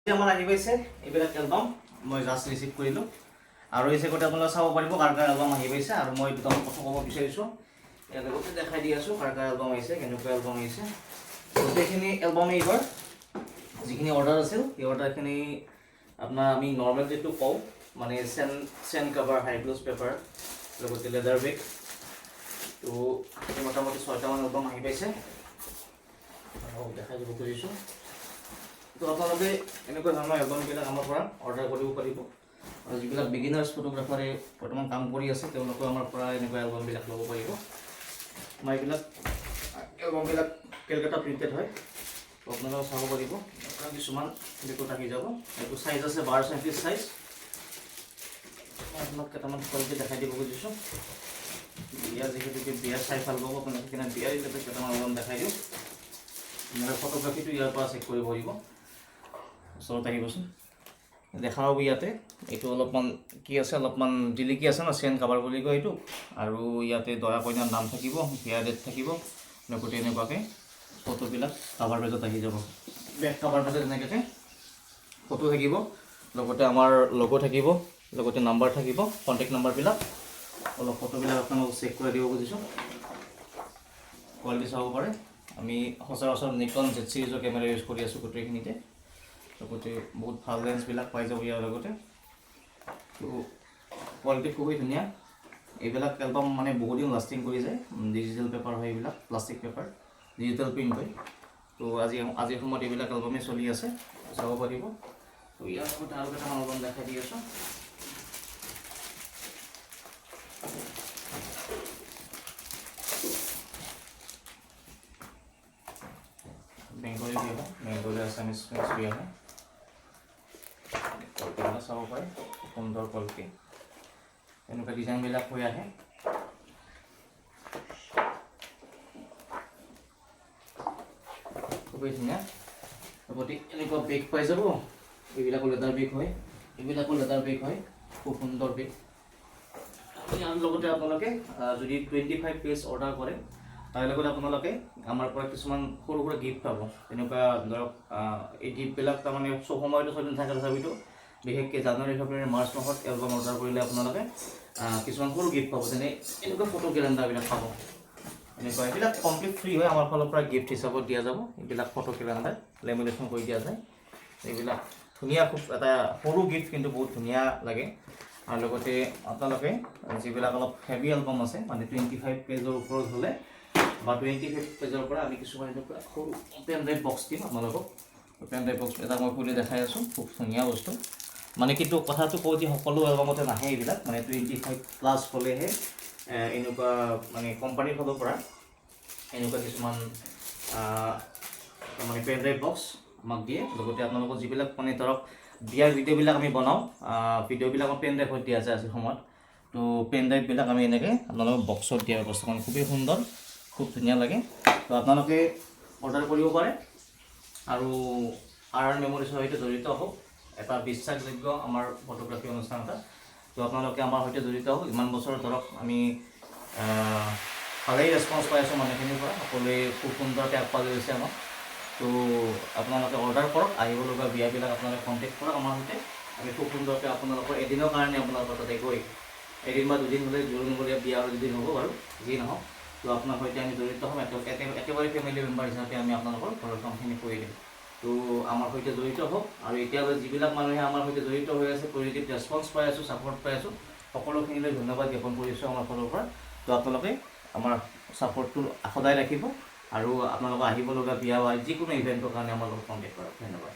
আমাৰ আহি পাইছে এইবিলাক এলবাম, মই জাষ্ট ৰিচিভ কৰিলোঁ। আৰু এই চেকতে আপোনালোকে চাব পাৰিব কাৰ কাৰ এলবাম আহি পাইছে। আৰু মই দুটামান কথা ক'ব বিচাৰিছোঁ, ইয়াৰ লগতে দেখাই দি আছোঁ কাৰ কাৰ এলবাম আহিছে, কেনেকুৱা এলবাম আহিছে। গোটেইখিনি এলবামেই এইবাৰ যিখিনি অৰ্ডাৰ আছিল, সেই অৰ্ডাৰখিনি আপোনাৰ আমি নৰ্মেল যিটো কওঁ, মানে চেন কাভাৰ, হাই গ্লছ পেপাৰ, লগতে লেডাৰ বেগ। তো মোটামুটি 6টামান এলবাম আহি পাইছে আৰু দেখাই দিব খুজিছোঁ। তো আপোনালোকে এনেকুৱা ধৰণৰ এলবামবিলাক আমাৰ পৰা অৰ্ডাৰ কৰিব পাৰিব। আৰু যিবিলাক বিগিনাৰ্ছ ফটোগ্ৰাফাৰে বৰ্তমান কাম কৰি আছে, তেওঁলোকেও আমাৰ পৰা এনেকুৱা এলবামবিলাক ল'ব পাৰিব। আমাৰ এইবিলাক এলবামবিলাক কেলকাতা প্ৰিণ্টেড হয়, তো আপোনালোকে চাব পাৰিব। এনেকুৱা কিছুমান বেগত আহি যাব। এইটো চাইজ আছে 12 37 চাইজ। মই আপোনাক কেইটামান কোৱালিটি দেখাই দিব খুজিছোঁ। বিয়া যিহেতুকে বিয়া চাই ভাল পাব আপোনালোকে, সেইকাৰণে বিয়া ৰিলেটেড কেইটামান এলবাম দেখাই দিওঁ। আপোনালোকে ফটোগ্ৰাফীটো ইয়াৰ পৰা চেক কৰিব পাৰিব। ওচৰত আহিবচোন, দেখা পাব ইয়াতে এইটো অলপমান কি আছে, অলপমান জিলিকি আছে ন, চেন কাভাৰ বুলি কয় এইটো। আৰু ইয়াতে দৰা কইনাৰ নাম থাকিব, বিয়া ডেট থাকিব, লগতে এনেকুৱাকৈ ফটোবিলাক কাভাৰ পেজত আহি যাব। বেক কাভাৰ পেজত এনেকুৱাকৈ ফটো থাকিব, লগতে আমাৰ লগো থাকিব, লগতে নাম্বাৰ থাকিব, কণ্টেক্ট নাম্বাৰবিলাক। অলপ ফটোবিলাক আপোনালোকক চেক কৰাই দিব খুজিছোঁ, কোৱালিটি চাব পাৰে। আমি সচৰাচৰ নিকন জেড চিৰিজৰ কেমেৰা ইউজ কৰি আছোঁ গোটেইখিনিতে। লগতে বহুত ভাল লেন্সবিলাক পাই যাব ইয়াৰ লগতে। তো কোৱালিটি খুবেই ধুনীয়া। এইবিলাক এলবাম মানে বহুত দিন লাষ্টিং কৰি যায়। ডিজিটেল পেপাৰ হয় এইবিলাক, প্লাষ্টিক পেপাৰ, ডিজিটেল প্ৰিণ্ট হয়। তো আজিৰ সময়ত এইবিলাক এলবামেই চলি আছে, চাব পাৰিব। তো ইয়াৰ লগতে আৰু কেইটামান এলবাম দেখাই দি আছোঁ। বেংগলী বিয়া হয়, বেংগলী আছামিজ মিক্স বিয়া হয়। কোৱালিটিবিলাক চাব পাৰে, সুন্দৰ কোৱালিটি। এনেকুৱা ডিজাইনবিলাক হৈ আহে। খুবেই ধুনীয়া। লগতে এনেকুৱা বেগ পাই যাব। এইবিলাকো লেডাৰ বেগ হয়, এইবিলাকো লেডাৰ বেগ হয়, খুব সুন্দৰ বেগ। ইয়াৰ লগতে আপোনালোকে যদি 25 পেজ অৰ্ডাৰ কৰে, তাৰ লগতে আপোনালোকে আমাৰ পৰা কিছুমান সৰু সুৰা গিফ্ট পাব। তেনেকুৱা ধৰক এই গিফ্টবিলাক তাৰমানে চব সময়তো চলি নাথাকে, তথাপিতো বিশেষকৈ জানুৱাৰী, ফেব্ৰুৱাৰী, মাৰ্চ মাহত এলবাম অৰ্ডাৰ কৰিলে আপোনালোকে কিছুমান সৰু গিফ্ট পাব। যেনে এনেকুৱা ফটো কেলেণ্ডাৰবিলাক পাব। এনেকুৱা এইবিলাক কমপ্লিট ফ্ৰী হয়, আমাৰ ফালৰ পৰা গিফ্ট হিচাপত দিয়া যাব। এইবিলাক ফটো কেলেণ্ডাৰ লেমিনেশ্যন কৰি দিয়া যায়। এইবিলাক ধুনীয়া, খুব এটা সৰু গিফ্ট, কিন্তু বহুত ধুনীয়া লাগে। আৰু লগতে আপোনালোকে যিবিলাক অলপ হেভি এলবাম আছে, মানে 25 পেজৰ ওপৰত হ'লে বা 25 পেজৰ পৰা আমি কিছুমান এনেকুৱা সৰু পেন ড্ৰাইভ বক্স দিম আপোনালোকক। পেন ড্ৰাইভ বক্স এটা মই খুলি দেখাই আছোঁ, খুব ধুনীয়া বস্তু। মানে কিন্তু কথাটো কওঁ যে সকলো এলবামতে নাহে এইবিলাক, মানে 25 প্লাছ হ'লেহে এনেকুৱা মানে কোম্পানীৰ ফালৰ পৰা এনেকুৱা কিছুমান মানে পেন ড্ৰাইভ বক্স আমাক দিয়ে। লগতে আপোনালোকৰ যিবিলাক মানে ধৰক বিয়াৰ ভিডিঅ'বিলাক আমি বনাওঁ, ভিডিঅ'বিলাক আমাৰ পেন ড্ৰাইভত দিয়া যায় আজিৰ সময়ত। তো পেন ড্ৰাইভবিলাক আমি এনেকৈ আপোনালোকক বক্সত দিয়াৰ ব্যৱস্থা কৰোঁ। খুবেই সুন্দৰ, খুব ধুনীয়া লাগে। তো আপোনালোকে অৰ্ডাৰ কৰিব পাৰে আৰু আৰ আৰ মেমৰিজৰ সৈতে জড়িত হওক, এটা বিশ্বাসযোগ্য আমাৰ ফটোগ্ৰাফী অনুষ্ঠান এটা। তো আপোনালোকে আমাৰ সৈতে জড়িত হওক। ইমান বছৰ ধৰক আমি ভালেই ৰেচপঞ্চ পাই আছোঁ মানুহখিনিৰ পৰা, সকলোৱে খুব সুন্দৰকৈ আঁকোৱালি লৈছে আমাক। তো আপোনালোকে অৰ্ডাৰ কৰক, আহিব লগা বিয়াবিলাক আপোনালোকে কণ্টেক্ট কৰক আমাৰ সৈতে। আমি খুব সুন্দৰকৈ আপোনালোকৰ এদিনৰ কাৰণে আপোনালোকৰ তাতে গৈ, এদিন বা দুদিন হ'লে, জোৰোণবৰীয়া বিয়া আৰু দুদিন হ'ব বাৰু, যি নহওক, তো আপোনাৰ সৈতে আমি জড়িত হ'ম। একেবাৰে ফেমিলি মেম্বাৰ হিচাপে আমি আপোনালোকৰ ঘৰৰ কামখিনি কৰি দিম। তো আমাৰ সৈতে জড়িত হওক। আৰু এতিয়ালৈ যিবিলাক মানুহে আমাৰ সৈতে জড়িত হৈ আছে, পজিটিভ ৰেচপঞ্চ পাই আছোঁ, ছাপৰ্ট পাই আছোঁ, সকলোখিনিলৈ ধন্যবাদ জ্ঞাপন কৰিছোঁ আমাৰ ফালৰ পৰা। তো আপোনালোকে আমাৰ ছাপৰ্টটো সদায় ৰাখিব আৰু আপোনালোকৰ আহিব লগা বিয়া বা যিকোনো ইভেণ্টৰ কাৰণে আমাৰ লগত কণ্টেক্ট কৰক। ধন্যবাদ।